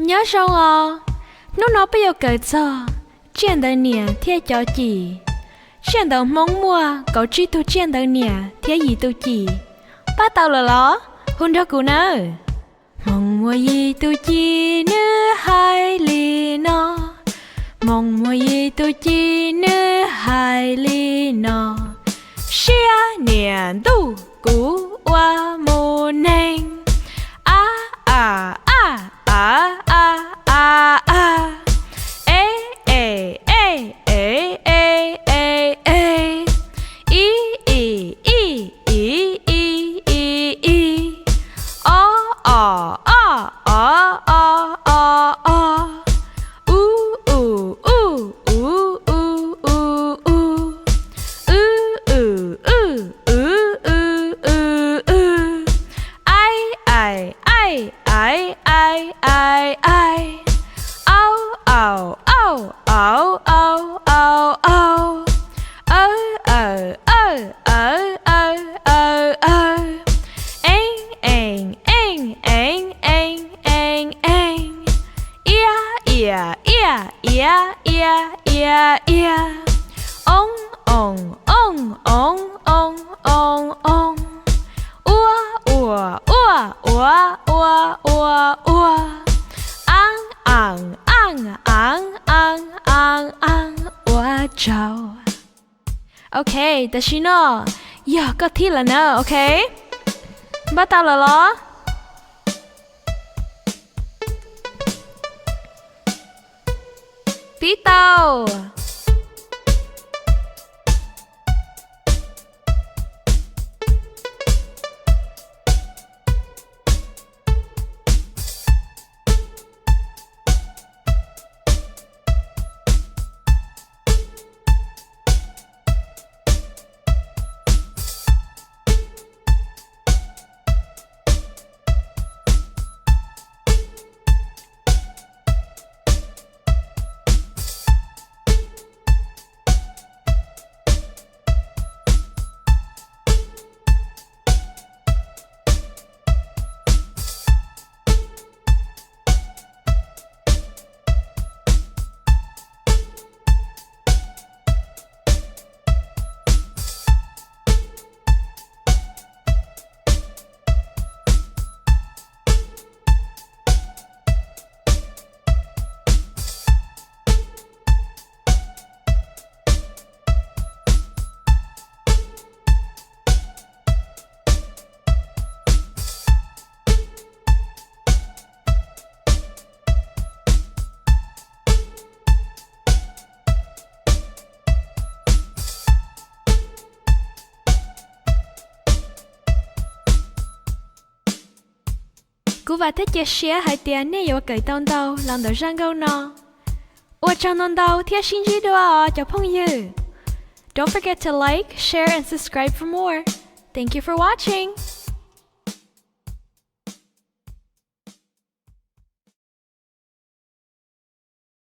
Nyob zoo os, hnub no peb yuav kawm txog tsiaj ntawv niam thiab cov cim. Tsiaj ntawv Hmoob muaj kaum tsib tug tsiaj ntawv niam thiab yim tus cim. Pab tau lawm los? Hu nrog kuv nawb. Hmoob muaj yim tus cim nws hais li no. Hmoob muaj yim tus cim nws hais li no. Siab niam ntuj kuv ua mus neeg. A, a, a, a, a, a, a. E, e, e, e, e, e, e. I, i, i, i, i, i, i. O, o, o, o, o, o, o. U, u, u, u, u, u, u. U, u, u, u, u, u, u. Ai, ai, ai, ai, ai, ai, ai. Au, au, au, au, au, au, au. Aw, aw, aw, aw, aw, aw, aw. Eev, eev, eev, eev, eev, eev, eev. Iab, iab, iab, iab, iab, iab. Oov, oov, oov, oov, oov, oov, oov. Ua, ua, ua, ua, ua, ua, ua. Aab, aab, aab, aab, aab, aab, aab. Ua tsaug. Ok, tam sim no yog koj thib lawm na, ok? Npaj tau lawm los? Pib tau. Kuv vam thiab cia siab hais tias nej yuav kawm tau ntau los ntawm zaj nkauj no. Ua tsaug ntau ntau thiab sib ntsib dua os cov phooj ywg. Don't forget to like, share and subscribe for more. Thank you for watching.